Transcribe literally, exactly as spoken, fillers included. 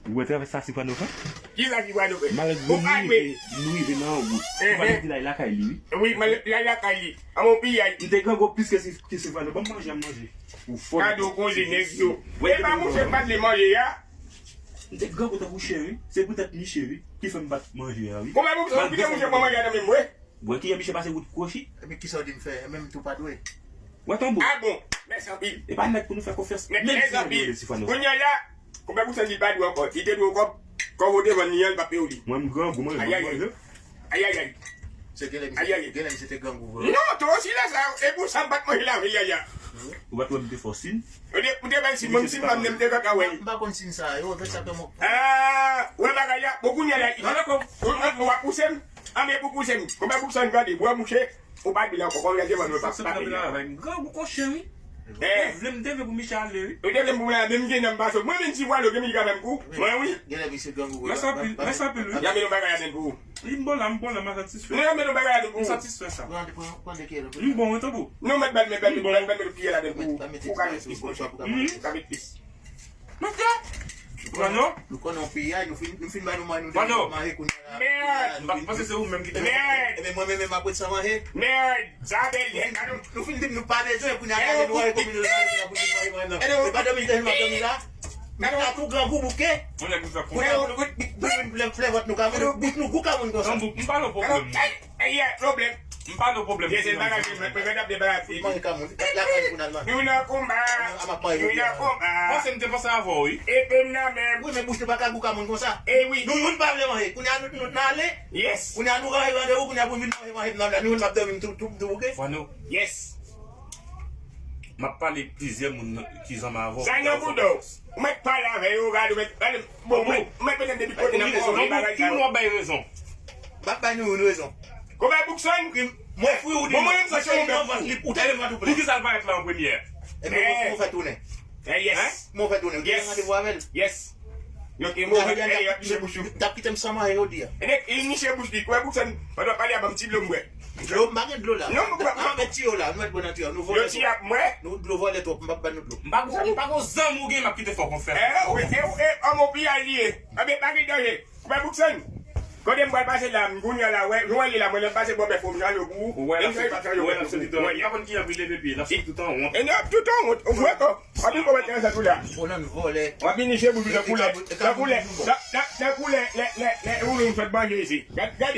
Ou wè travès sa Sifano fè? Ki sa Sifano fè? Malgre nou rive, nou rive nan yon wout. Sifano di l al lakay li, wi. Wi, m al lakay li. An mon piyay. M te grangou plis ke Sifano. Ban m manje, m manje. Ou fò. Gade w koze nèg yo. E pa mouche m pa t vle manje a. M te grangou tankou chen, wi. Se poutèt Miche, wi, ki fè m pa t manje a, wi. Kòman pou sa, ou kite mouche pran manje a nan men m, wi. Bwè ki yè Miche pase wout kwochi. Epi kisa w di m fè? E menm tou pa dwe. Wè tanbou. Ah bon, mèsi anpil. E pa nèg pou nou fè konfyans. Mèsi anpil. Kounye a la, konpè Bouksan di l pa dwe ankò. Li te dwe w kòb, kòb ou te vann li an, li p ap peye w li. Mwen m grangou, mwen m manje. Ayayay. Ayayay. Se genlè misye genlè misye te grangou vre. Non, twò osi lè sa, e pou sa m pa t manje la, ayayay. Ou pa t wè m te fè w sin? Ou te, ou te fè l sin, mwen m sin pa m, m te kaka wè l. M pa konn sin sa yo, fè sa ke mwen. Ah, wè bagay la, bon kounye a la, w ap pouse m. Anben pou kouzen m. Konbyen pou kouzen m gade? Bwè mouche, ou pa di la ankò. Konbyen se mwen mwen pa pa di la. Grangou kon chen wi. Ou vle m te vle pou Miche ale wi. Ou te vle m pou mwen ale, men m gen nan m pa sot. Mwen menm si vwalo gen Miche ka fè m kou. Mwen wi. Gen lè misye grangou wi. Mèsi anpil, mèsi anpil wi. Y ap met yon bagay ladann pou ou. Li m bon la, m bon la, m satisfè. Non, y ap met yon bagay ladann pou ou. M satisfè sa. M bon wi tanbou. Non, mèt ba l, mèt ba l, mèt ba l, mèt piyè ladann pou ou. Ou ka met plis, ou ka met plis. Mesye! Pano? Nou konnen yon piyay, nou fin, nou fin ba nou manje, nou te manje kounye a la. Mèd! M pa t panse se ou menm ki te. Mèd! Ebyen mwen menm menm apre sa manje. Mèd! Sa bèl, mèd! Nou fin di m nou pa bezwen kounye a gade nou wè komin nou la pou vin manje manje nan. E pa dòmi li te vin ap dòmi la. Nèg la tou grangou bouke. Kounye a nou vin flè vant nou ka manje, bouch nou gou ka moun konsa. M pa nan pwoblèm. Ey, ey, pwoblèm. M pa nan pwoblèm. Ye se bagay, mwen, mwen, mwen, mwen, mwen, mwen. Mwen ka moun, kat lakay pou n al manje. Nou nan konba. Nou nan konba. Panse m te panse avè w wi. Epe m nan men m. Wi, men bouch nou pa ka gou ka moun konsa. E wi. Nou youn pa vle manje. Kounye a nou, nou, nou ale. Yes. Kounye a nou range randevou, kounye a pou n vin manje, manje m nan la. Nou youn p ap dòmi m tou, tou, tou bouke. Fwa nou. Yes. M ap pale plizyè moun ki zanmi avè w. Sa nan bouda w. Ou mèt pale avè yo, gade, ou mèt pale. Bon, bon, mwen pete depi kote nan rezon, nan bagay sa yo. Ki w ap bay rezon? M ap bay nou youn rezon. Konbyen Bouksan? Mwen fri ou di non. Mwen menm sa se yon bèf fou. Ou te devan tou plen. Poukisa l pa ret la an premyè? Ebyen, kòman w fè tounen? Yes. Kòman w fè tounen? Ou te gen randevou avè l? Yes. Yo te move, yo ap niche bouch yo. T ap kite m san manje jodi a. E niche bouch li, konbyen Bouksan? Pandan w ap pale a, ban m ti dlo m bwè. Dlo, m pa gen dlo la. Non, m pa gen dlo la. Nou mèt tiyo la, nou mèt bon nan tiyo. Nou vòlè twòp. Nou dlo vòlè twòp, m p ap ba nou dlo. M pa gon, m pa gon zanmi w gen m ap kite fè w konfyans. E, e, e, anmò piyay li ye. Anben, pa gen danje. Frè Bouksan, kote m pral pase la, m kounye a la, wè, nou wè li la, mwen lè m pase bò bèf ou m chanje pou ou. Ou wè l ap soti, ou wè l ap soti tou. Ou pa konn ki jan pou l leve pye, l ap soti tout an wont. E n ap tout an wont. Ou vre kò. W ap vin kòmante ansanm tou la. Ou nan vòlè. W ap vin niche bouch ou tankou lè, tankou lè, tankou lè, lè, lè, lè, ou nou sot manje isi. Gad, gade.